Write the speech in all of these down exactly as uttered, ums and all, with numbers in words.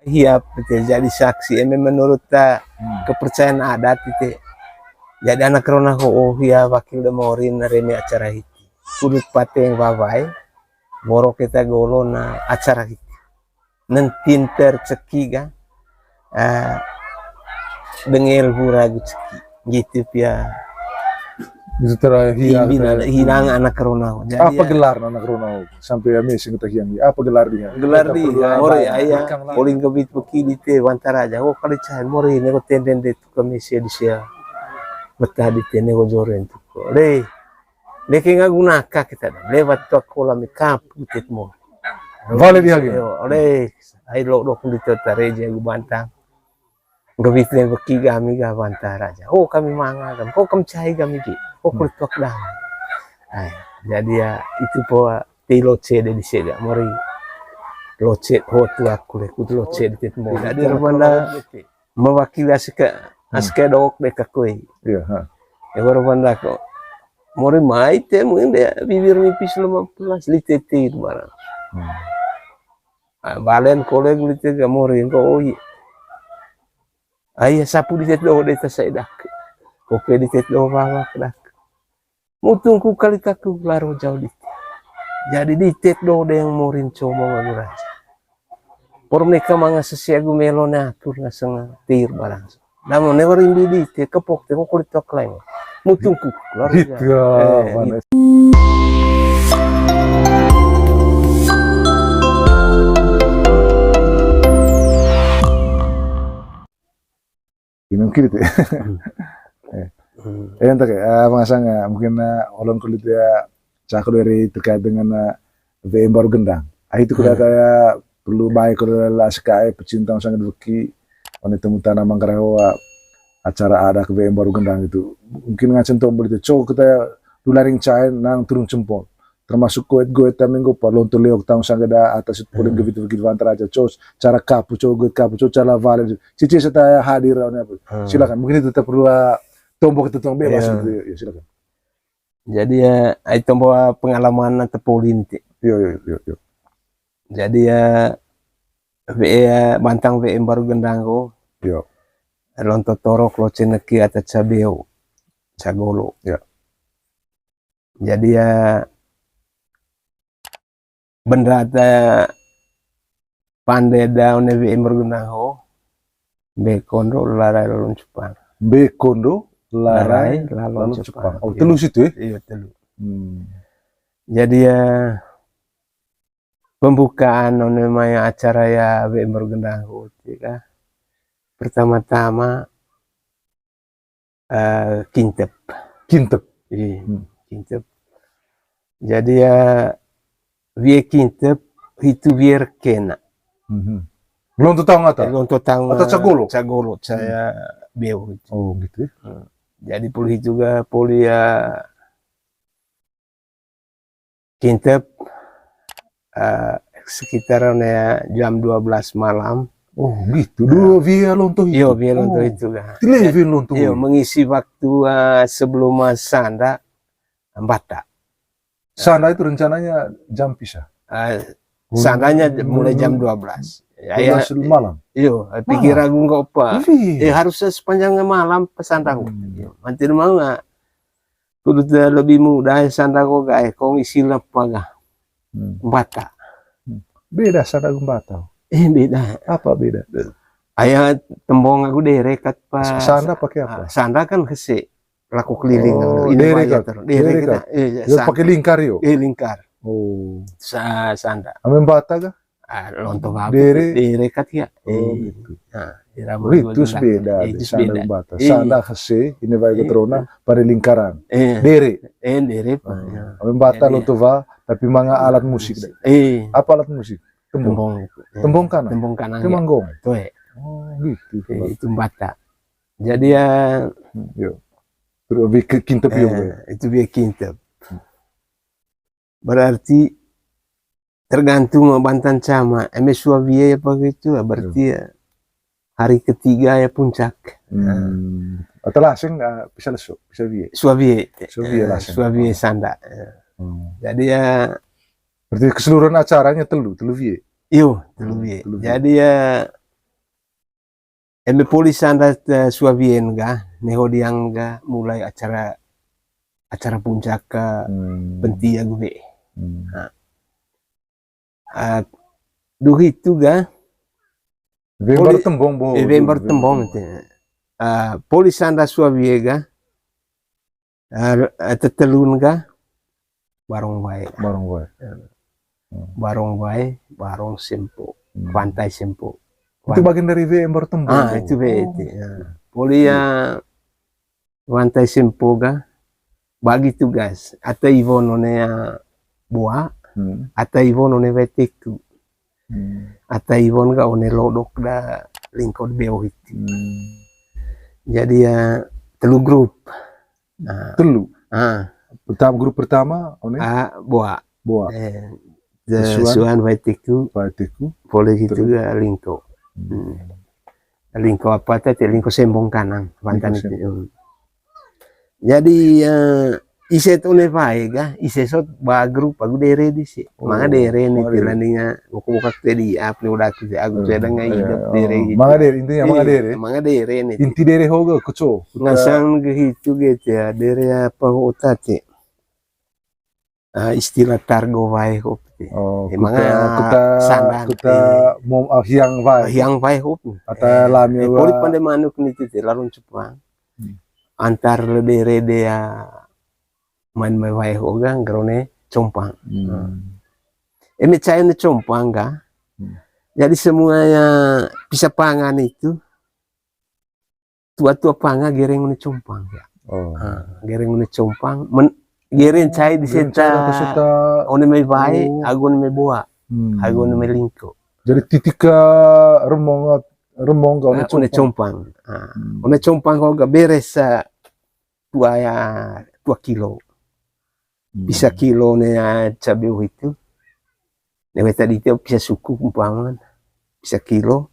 Hiap, gitu, jadi saksi, eme menurut, eh, kepercayaan adat, gitu. Jadi anak rona ho'o hia wakil de mori nareme acara hiti. Kulit pateng wawai, woro keta golo na acara hiti. Nentin terceki ga, eh, bengel hura gu ceki. Gitu pia. Itu terakhir. Hinang anak rona. Jadi apa gelar anak rona? Sampai ami sing kita hiang. Apa gelar dia? Gelar di, ore, aya, paling kebit peki di te wantara aja. Oh, kali cair mori, nego tenden de tu kami sia di sia. Betah di te nego joren tu. Ore. Deke nggak guna kak kita dah. Lewat tu aku lami kap, gitu mo. Balik dia lagi. Yo, ore. Ai lo dok di te tareje gu bantang. Nggak bisa beki kami ga bantang raja. Oh, kami manga kami. Kok kami cai kami ki. Kok kulit tuak dah. Ai, jadi ya itu po ti loce de di sega mori. Loce ho tu aku le kut loce di tet mo. Jadi rupanya mewakili asik, asik dok de kakui. Iya, ha. Ya baru banda kok. Mori mai te mungkin de bibir nipis lemah pelas lite ti barang. Hmm. Ah, balen kolek lite ga mori ko oi. Ai sapu di tet do de ta sai dak. Kope di tet do bawak dak. Mutungku kali kaku laro jauh di tet. Jadi di tet do de yang morin coma manguraja. Por mereka manga sesiagu melo na atur na senga tir barang. Namun ne warimbi di tet kepok te ko kulit tok lain. Mutungku laro jauh. Gitu, ya, eh, mana? Gitu. Ini mungkin itu. Hmm. Eh. Hmm. Eh, entah kayak, eh, Bang Asang, eh, mungkin, eh, olon kulit ya, cakap dari terkait dengan, eh, W M Baru Gendang. Ah, itu kuda kayak perlu baik kalau lah sekai pecinta sangat beki, one temu tanah Manggarai hoa, acara ada ke W M Baru Gendang itu. Mungkin ngacen tombol itu, cowok kita dularing cain nang turun cempol. Termasuk goet-goet tamenggo pa lonto leok taung sanggada atas paling gebit-gebit wantara aja cos cara kapu cowok goet kapu cowok cara vale cici serta hadir lawan apa. Hmm. Silakan, mungkin itu tak perlu, ah, tombol kita tong bebas gitu. Ya, silakan. Jadi ya, ai tombol pengalaman atau polin ti. Yo, yo, yo, yo. Jadi ya, W, ya, bantang W M Baru Gendang ko. Yo. Lonto torok lo ceneki ata cabeo, cagolo. Ya. Jadi ya, bendera ta pande da one W M Baru Gendang ho. Be kondo larai lalon cupang. Be kondo larai lalon cupang. Oh, telu situ ya? Iya, telu. Hmm. Jadi ya, pembukaan one mai acara ya W M Baru Gendang ho, ya. Pertama-tama, eh, kintep. Kintep. Iya, hmm, kintep. Jadi ya, wie kintep, hitu wie rekena. Mhm. Lonto taung ata? Lonto taung ata, eh, cagolo? Cagolo, saya beo itu. Oh, gitu ya. Hmm. Jadi poli juga, poli ya, kintep, eh, sekitar, eh, jam dua belas malam. Oh, gitu. Dua via lonto itu. Iya, via lonto itu, kan. Tilevin lonto. Iya, mengisi waktu, eh, sebelum, eh, sanda, mbata. Sanda itu rencananya jam pisa? Eh, sandanya mulai jam dua belas. Ya, dua belas malam? Iya, pikir aku nggak apa. Iya. Eh, harusnya sepanjang malam pesanda. Hmm. Iya, mantir mau nggak? Kudu te lebih mudah, sanda ko gae, ko ngisi lepa ga. Hmm. Mbata. Hmm. Beda sanda ko mbata. Eh, beda. Apa beda? Aya tembong aku dere kat pa. Sanda pakai apa? Ah, sanda kan hese. Laku keliling. Oh, ini dere kat. Dere kat. Eh, ya, pakai lingkar yo? Eh, lingkar. Oh. Sa-, sanda. Ame mbata ga? Ah, lonto babi. Dere. Dere kat ya. Oh, gitu. Nah, irama ritus beda, eh, ritus sanda beda. Mbata. Iya. Sanda hese, ini baik keterona, pada lingkaran. Iya. Dere. Eh, dere. Oh. Ya. Ame mbata lonto va, tapi manga alat musik deh. Iya. Apa alat musik? Tembong. Tembong. Iya. Tembong kanang. Tembong kanang. Tembong gong. Tuh, eh. Oh, gitu. Eh, itu mbata. Jadi ya. Hmm, yo. Terus lebih ke kintep yo, eh, itu lebih kintep. Hmm. Berarti tergantung ma bantan cama. Eme sua wie apa gitu, berarti ya hari ketiga ya puncak. Hmm. Atau langsung, ah, bisa lesu, bisa wie. Sua wie. Sua wie, eh, langsung. Sua wie sanda. Ya. Hmm. Jadi ya. Berarti keseluruhan acaranya telu, telu wie? Iyo, telu wie. Telu wie. Jadi ya, Eme poli sanda, eh, suawien ga, neho diang ga mulai acara, acara puncak ka. Hmm. Penti agu be. Hmm. Nah. Ah, duhi tu ga. Wembar tembong bo. Eh, wembar tembong te. Ah, poli sanda suawie ga. Ah, eh, tetelun ga. Barong wae. Barong wae. Hmm. Barong wae, barong Sempo. Hmm. Pantai Sempo. Itu bagian dari wembar tembong. Ah, itu be itu, ya. Poli ya, Pantai Sempo ga bagi tugas. Ata iwon one, ah, boa, hmm, ata iwon one wae teku. Hmm. Ata iwon ga one lodok da lingko beo hiti. Hmm. Jadi ya telu grup. Nah. Telu. Ah. Pertama, grup pertama one? Ah, boa. Boa. Eh, suan, wae teku. Wae teku. Poli gitu ga lingko. Hmm. Lingko apa tadi? Lingko Sembong Kanang, Pantai Sembong. Hmm. Jadi, eh, ise tu one wae ga, ise sot ba grup agu dere disi. Oh, manga dere ni, manga dere. Tilani nga, buka-buka tadi, apa ni udah aku, aku tuh ada ngai hidup dere gitu. Manga dere, intinya manga dere. Manga dere ni. Inti dere ho ga, keco. Ngasang ge hitu ge ya, dere apa ho tadi. Ah, istilah targo wae hop. Oh, manga kuta, kuta sandan, kuta, eh, mom, ah, hiang wae. Hiang wae hop. Ata lami poli pande manuk ni titi, larun Jepang. Hmm. Antar dere dea main mai wae ho ga ngger one compang. Hmm. Eme cai one compang ga. Hmm. Jadi semuanya bisa pangan itu, tua-tua panga gereng one compang ya. Oh. Ah, gereng one compang, men-, gereng cai di seta, one mai wae, agu one mai boa, agu one mai lingko. Jadi titik ka remong, remong ka one compang. Ah, one compang ko ga beres, ah, tua ya, tua kilo. Hmm. Bisa kilo ne ya cabe itu. Ne weta di tio bisa suku umpama. Bisa kilo.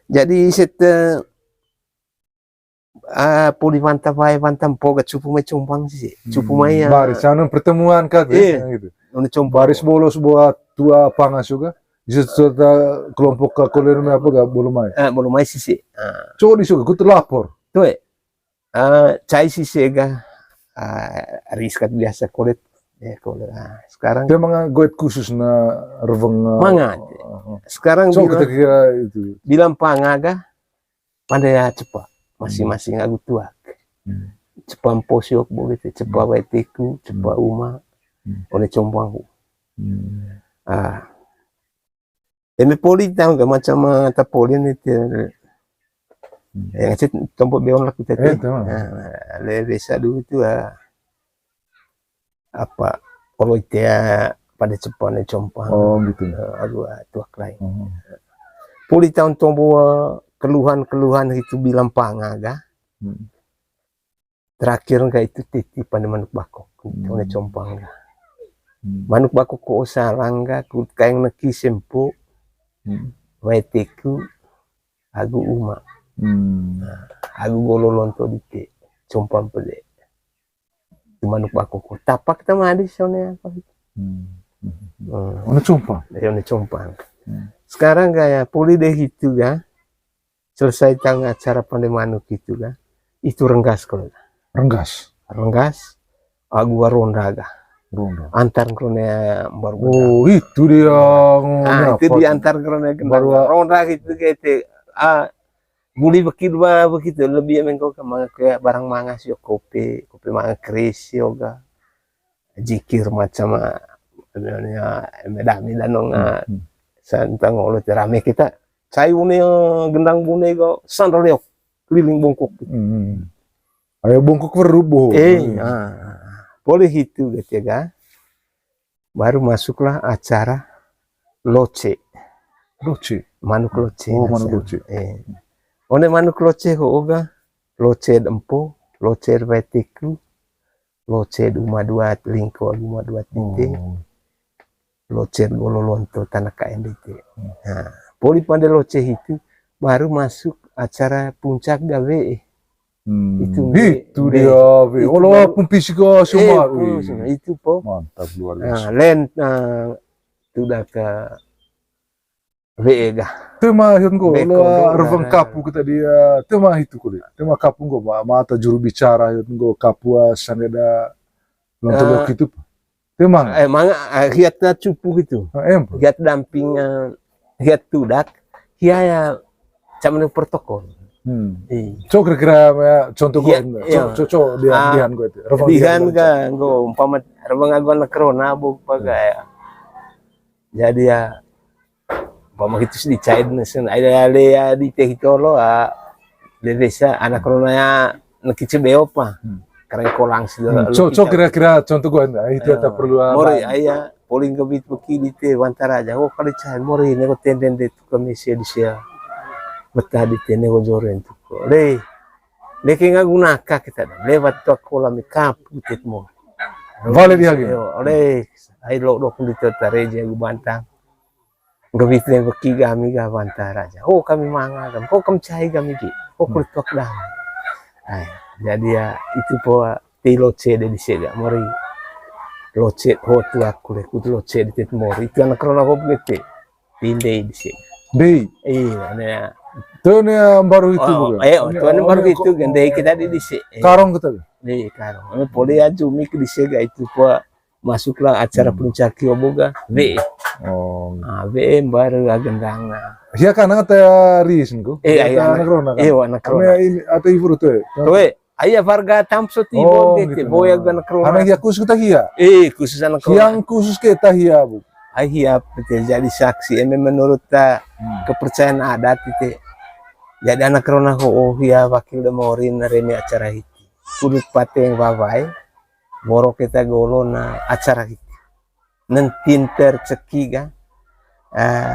Jadi seta, ah, poli wanta wae, wanta mpo ga cupu mai compang sih. Cupu mai ya. Baris, anu pertemuan ka tu, eh, gitu. One compang. Baris bolos buat tua panga suga. Bisa serta kelompok ka koler apa ga bolo mai. Ah, bolo mai sih. Ah. Cowok di suga, ku terlapor. Tuh, eh. Ah, cai sih ga. Ah, riskat biasa kolet. Ya, kolet. Ah, sekarang. Dia manga goet khusus na reveng, eh, manga. Sekarang cowok bilang, kita kira itu. Bilang panga ga. Pande ya cepa, masing-masing agu tuak. Hmm. Cepa mpo siok bo gitu, cepa wae teku, cepa uma, one compang. Hmm. Ah. Eme poli tau ga macam, ah, ta poli ni ti. Hmm. Yang cit tompo beon lah kita ti. Eh, tahu. Ah, le biasa dulu tu, ah. Apa, olo ite ya pada cepa one compang. Oh, gitu. Eh, aduh, ah, tuak lain. Oh. Poli taun tombo, eh, keluhan-keluhan itu bilang panga ga. Hmm. Terakhir ga itu titi pande manuk bakok. Hmm. One compang ga. Hmm. Manuk bakok ko salang ga, ku kaeng neki Sempo. Hmm. Wae teku, agu uma. Hmm. Nah, agu golo lonto dite, compang pede. Tu manuk bakoko. Tapak ta madi sa one apa gitu. Hmm. Hmm. One compang. Ya, one compang. Hmm. Sekarang kayak poli deh itu ga. Selesai tang acara pande manuk itu ga. Itu renggas kalau. Renggas. Renggas. Agu ronda ga. Ronda. Antar krone baru. Oh, itu dia. Ah, itu diantar krone baru. Ronda gitu, gitu. Ah, buli beki dua begitu, lebih mengko ke manga, ke barang manga sio kopi, kopi manga keris sio ga. Jikir macam, ah, eme dami danong, ah, hmm, hmm, santang olo te rame kita. Cai une, ah, gendang bune ga sandal yok keliling bongkok. Hmm. Ayo bongkok weru bo. Eh, hmm, ah. Boleh itu gitu ya ga. Baru masuklah acara loce. Loce? Manuk loce. Oh, manuk loce. Eh. One manuk loce ho ga, loce dempo, loce wae teku, loce uma dua lingko, uma dua tite. Oh. Loce golo lonto tana K M B T. Hmm. Nah, poli pande loce itu baru masuk acara puncak gawe. Hmm, itu dia, be. Olo pumpi sika semua. Eh, itu po. Mantap, luar biasa. Nah, len, nah, tu da ka We'e ga. Tema hitu nggo, lo rewang kapu kita dia, tema hitu kuli. Tema kapu nggo, ma, ma ata juru bicara hitu nggo, kapu a sangeda lonto lo hitu. Tema. Eh, manga, eh, hiat na cupu hitu. Hiat damping, eh, hiat tudak, hia ya, cama protokol. Hmm. Iya. Co kira-kira, ya, contoh gue, co, co, co, dia, dia gue itu. Rewang dia ga, nggo, umpama, rewang agu anak corona, bu, pakai, ya. Jadi ya, umpama itu sedih cair, nesen, ada, ada, ya, di teh itu lo, ah, dia biasa, anak corona ya, neki cebeo pa. Hmm. Karena kolang sih, co, co kira-kira contoh gue, itu ya, tak perlu apa. Mori, aya, poling kebit beki di te, wantara aja, oh, kali cair, mori, nego tenden de, tuka mese di sia. Betah di te, nego joren, tuka. Deh, deh, kayak nggak guna kah kita, dah. Lewat tuak kolam, kapu, tet, mori. Balik dia lagi. Yo, oleh, ai lo dok di te, tareje, gue bantang. Nggak bisa beki kami ga bantara aja. Oh, kami manga kami. Kok kami cai kami ki. Kok kulit tok dah. Ai, jadi ya itu po ti loce de di sega mori. Loce ho tu aku le kut loce di tet mori. Itu anak corona kok gete. Tindei di sega. Dei. Iya, ne. Tuh ne baru itu bukan? Eh, oh, tuh ne baru itu kan dei kita di di se. Karong kita. Dei karong. Poli aju mik di sega itu po masuklah acara puncak kio boga, we'e. Oh. Ah, we'e mbaru agendang. Hia kan ata ris niku? Eh, anak corona kan? Eh, anak corona. Ame ini ata ifuru tuh. Tuh, aya warga Tamso Timur gitu, boya anak corona. Karena hia khusus kita hia. Eh, khusus anak corona. Yang khusus kita hia, Bu. Ai hia pete jadi saksi, eme menurut ta kepercayaan adat itu. Jadi anak corona ho, oh, hia wakil de morin reme acara hiti. Kudut pateng wawai. Woro keta golo na acara gitu. Nentin terceki ga, eh,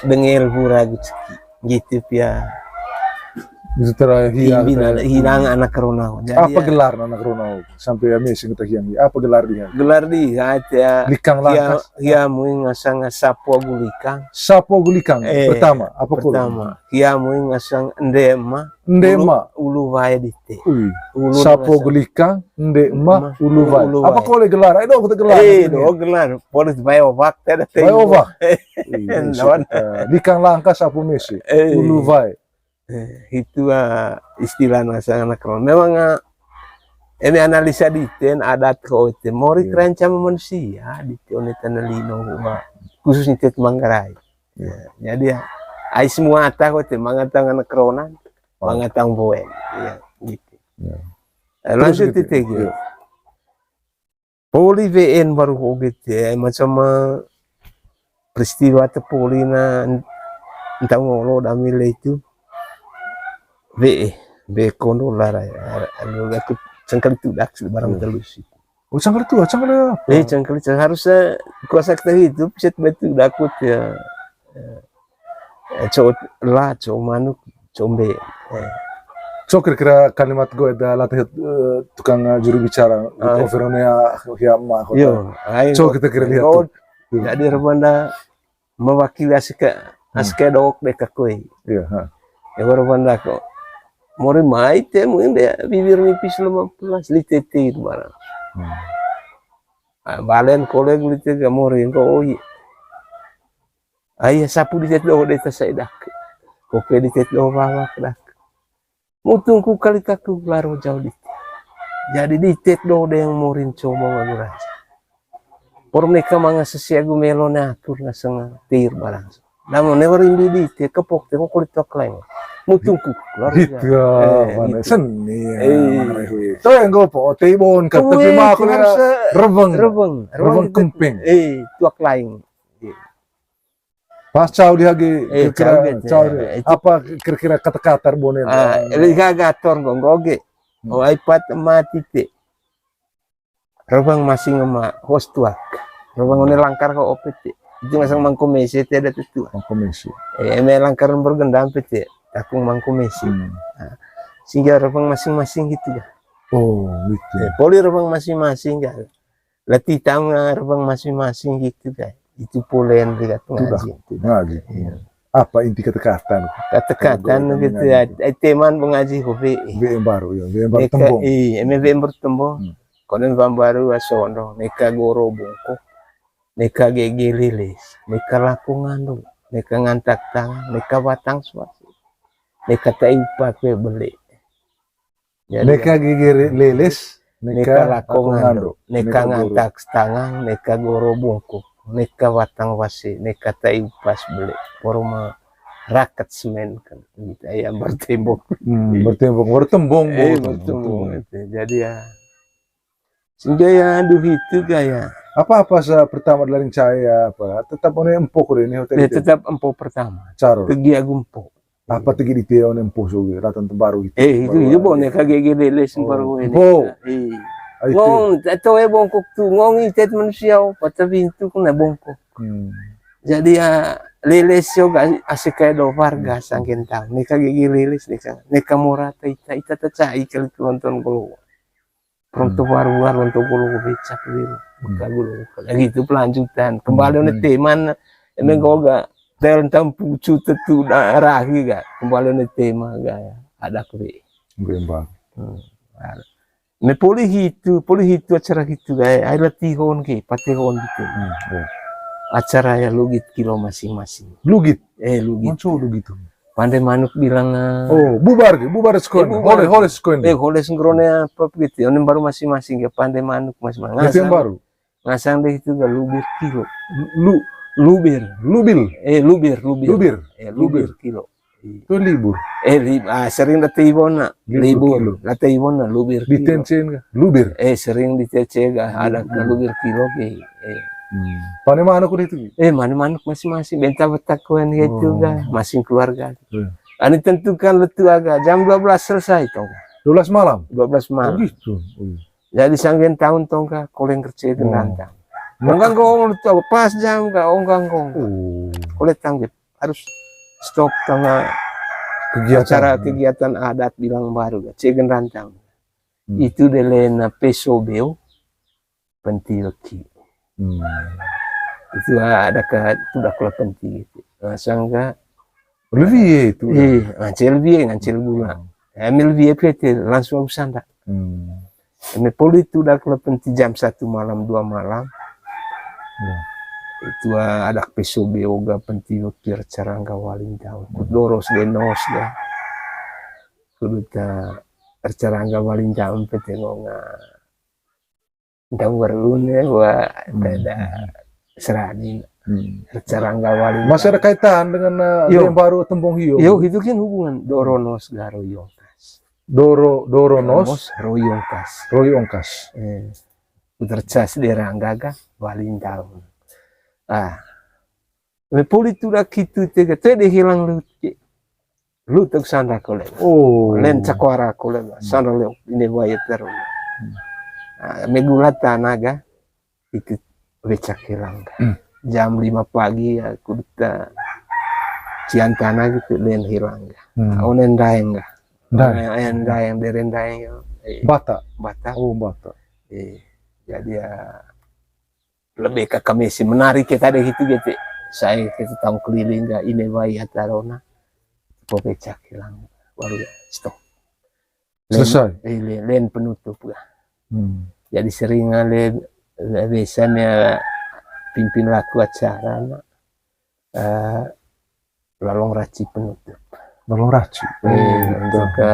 bengel hura gu ceki. Gitu pia. Itu terakhir hilang anak corona. Jadi apa gelar anak corona? Sampai ya misi kita hiang. Apa gelar dia? Gelar dia ya. Likang langkas. Ya, mui ngasang sapo gu likang. Sapo gu likang. Pertama, apa pertama? Hia mui ngasang ende ma. Ende ma. Ulu wae dite. Ui. Sapo gu likang, ende ma, ulu wae. Apa kole gelar? Ayo dong, kita gelar. Eh, dong gelar. Polis bae owak, tidak. Bae owak. Likang langkas, sapo mese. Ulu wae. Eh, itu, ah, istilah ngasang anak corona. Memang, ah, eme analisa diten adat ko ite mori terancam manusia, dite one tanah lino, khususnya tet Manggarai. Ya, jadi ya, ai semua ata ko te mangatang anak corona, mangatang boen. Ya, gitu. Lanjut itu gitu. Poli W N baru ko gitu ya, macam, eh, peristiwa te poli na entah ngolo damile itu. W E, W E kondo lara ya. Aku cengkali tudak barang telus itu. Oh, cangkali tuh, cangkali apa? Eh, cangkali, cang-, harusnya kuasa kita hidup, set betul dakut ya. Eh, cowok lah, cowok manuk, combe. Eh. So kira-kira kalimat gue ada latih, eh, tukang, eh, juru bicara, Overonia, ya, ma, kota. Yo, ayo. So kita kira lihat tuh. Jadi Rwanda mewakili asika, asika dok deka koi. Iya, ha. Ya, baru pandako. Mori mai te mungkin dia bibir nipis lima belas, lite te itu barang. Ah, balen kolek lite ga mori ko oi. Ai sapu di tet do de ta sai dak. Kope di tet do bawak dak. Mutungku kali kaku laro jauh di. Jadi di tet do de yang morin coma nganu raja. Por mereka manga sesiagu melona aku ngaseng tir barang. Namun ne rindu di te kepok te ko kulit tok lain. Mutungku laro jauh. Gitu ya, mana gitu. Seni ya, mana itu. Tuh yang gopo, tei bon, kata terima aku ya. Rebeng. Rebeng. Rebeng kemping. Eh, tuak lain. Pas cau di hagi, eh, kira-kira cau di hagi. Apa kira-kira kata-kata bonen? Ah, liga gator nggo nggoge. Oh, iPad mati te. Rebeng masing ema host tuak. Rebeng one langkar ko opet te. Itu ngasang mangko mese te ada tutu. Mangko mese. Eh, eme langkar nomor gendam pete. Takung mangko mese. Nah, sehingga rebeng masing-masing gitu ya. Oh, gitu. Eh, poli rebeng masing-masing ya. Latih tahu ngarang masing-masing gitu kan. Itu polen juga tuh ngaji. Ngaji. Iya. Apa inti kata-kata? Kata-kata gitu ya. Eh, teman pengaji hobi. B M baru ya, B M baru tembong. Iya, eme B M baru tembong. Konen bambaru asondo, neka goro bongko, neka gege lilis, neka laku ngandung, neka ngantak tangan, neka watang suasi, neka tai upa kue beli. Jadi, neka gigi re-, leles, neka lako ngando, neka ngantak tangan, neka goro bungkuk, neka watang wasi, neka tai upas beli. Poro ma rakat semen kan. Gitu, ya, bertembok. Hmm, bertembok, bertembong, eh, bertembong, bertembong. Gitu. Jadi ya, sehingga ya, aduh, itu gaya. Apa-apa sa pertama dari cahaya apa? Tetap one empok deh ini hotel ya, itu. Tetap empok pertama. Caro. Tegi agu empok. Apa tegi di tiaon yang poso gitu, datang terbaru gitu. Eh, itu, baru itu ada. Boneka gigi leles, oh, baru ini. Bo. Iya. Ah, itu. Ngong, tato eh bongkok tu, ngong itet manusia, oh, patah pintu kena bongkok. Hmm. Jadi ya, leles juga asik kayak do warga, hmm, sanggen tahu. Neka gigi leles, neka, neka mora ta ita, ita ta cai kali tu nonton golo. Ronto, hmm, Warua, Ronto Golo becak liu. Hmm. Beka golo. Lagi itu pelanjutan. Kembali, hmm, one, hmm, teman. Ini, hmm, goga. Tel tampu cutet tu da-, rahi ga. Kembali one tema ga. Ada kue. Bembang. Hmm. Nah, poli hitu, poli hitu acara hitu ga. Ai latihon ke, patihon gitu. Hmm, iya. Acara ya lugit kilo masing-masing. Lugit? Eh, lugit. Manco lugit tu. Pande manuk bilang, ah, oh, bubar, bubar sekoen. Eh, bubar. Hole, hole sekoen. Eh, hole sengkrone apa begitu. Ini baru masing-masing ya, pande manuk masing-masing. Itu yang ngasang, baru? Ngasang deh itu ga lubir kilo. Lu-, lubir. Lubil. Eh, lubir, lubir. Lubir. Eh, lubir. Lubir kilo. Itu libur. Eh, li-, ah, sering latih ibona. Libur. Libur kilo. Latih ibona, lubir kilo. Di tencen ga? Lubir. Eh, sering di tencen ga. Ada ke lubir kilo ke. Eh. Hmm. Pande manuk udah itu? Eh, pande manuk masing-masing. Benta betak kuen gitu ga. Oh. Masing keluarga. Iya. Ani tentukan letu aga. Jam dua belas selesai tong. Dua belas malam? Dua belas malam. Oh, gitu. Oh, iya. Jadi sanggen tahun tong ka, koleng kerja ke nantang. Nah. Onggang gong letu aga. Pas jam ga, onggang gong. Oh. Koleng tangge. Harus stop karena kegiatan, acara kegiatan adat bilang baru ga. Cegen rantang. Hmm. Itu delena peso beo. Penti weki. Hmm. Itu ada ka, itu dah kula penti gitu. Ngasang ga. Lebih ya itu. Eh, ngancel lebih, ngancel gula. Hmm. Ambil lebih P T, langsung aku sanda. Hmm. Ini poli itu dah kula penti jam satu malam, dua malam. Ya. Itu, ah, ada peso beo ga penti weki, acara ga walin tahu. Hmm. Kudoros genos ga. Kuduta acara ga walin tahu penti ngonga. Ndang berune wa, hmm, tada, hmm, serani. Hmm. Acara ga walin. Masih ada kaitan dengan, eh, yo, yang baru tembong hio? Yo, itu kan hubungan Doronos ga Royongkas. Doro-, Doronos? Doronos Royongkas. Royongkas. Eh, putar cas derangga ga walin tahu. Ah. Me poli tu dah kitu tega, tede hilang lut. Lut aku sanda kole. Oh. Len cakwara kole, hmm, sanda leo, ini bayar terus. Hmm. Ah, me gula tanah ga, itu becak hilang ga. Hmm. Jam lima pagi aku duta cian tanah gitu, len hilang ga. Hmm. Onen daeng ga. Daeng. Onen, onen daeng, deren daeng, yo. Eh, Bata. Bata. Oh, Bata. Eh, jadi ya, lebih ke kami si menari kita deh itu gitu. Saya kita tahu keliling ga, ini bayi atarona. Kok becak hilang. Baru ya, stop. Len, selesai. Eh, len, len penutup ga. Hmm. Jadi sering ale, biasanya pimpin laku acara, nah. Eh, lalong raci penutup. Lalong raci. Eh, oh, untuk betul. Ke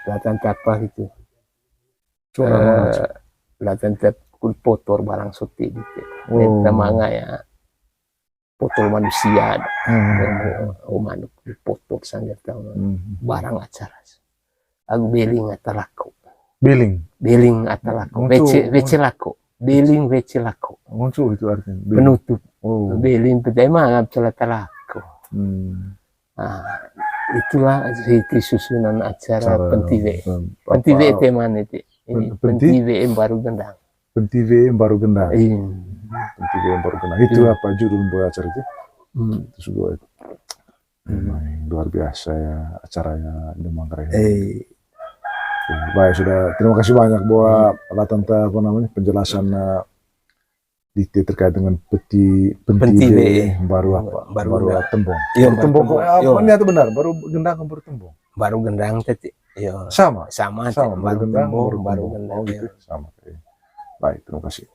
latan tapa gitu. Cuma, eh, latan tep kul potor barang sote gitu. Oh. Neta manga ya. Potor manusia. Hmm. Oh, manuk potor sanggar tahu. Hmm. Barang acara. Aku beling ata lako. Beling? Beling ata lako. Muncul, wece, wece lako. Beling wece lako. Muncul itu artinya. Beling. Penutup. Oh. Beling pede mangap celata lako. Hmm. Ah, itulah iti susunan acara, acara pentiwe. Pentiwe apa? Teman itu. Ini pen-, penti? Pentiwe baru gendang. Pentiwe baru gendang. Iya. Pentiwe baru gendang. Itu, iya, apa judul buat acara itu? Hmm. Itu sebuah itu. Hmm. Memang luar biasa ya acaranya di Manggarai. Eh. Oke, baik, sudah. Terima kasih banyak buat, hmm, latan te, apa namanya, penjelasan, eh, detail terkait dengan peti, penti, penti be, be, baru apa? Baru, baru gendang. Tembong. Iya, baru tembong. Baru tembong. Apa, iya, ini atau benar? Baru gendang, baru tembong? Baru gendang tadi. Iya. Sama? Sama, sama, baru gendang, tembong, baru tembong. Baru gendang, oh, gitu, iya. Sama. Iya. Baik, terima kasih.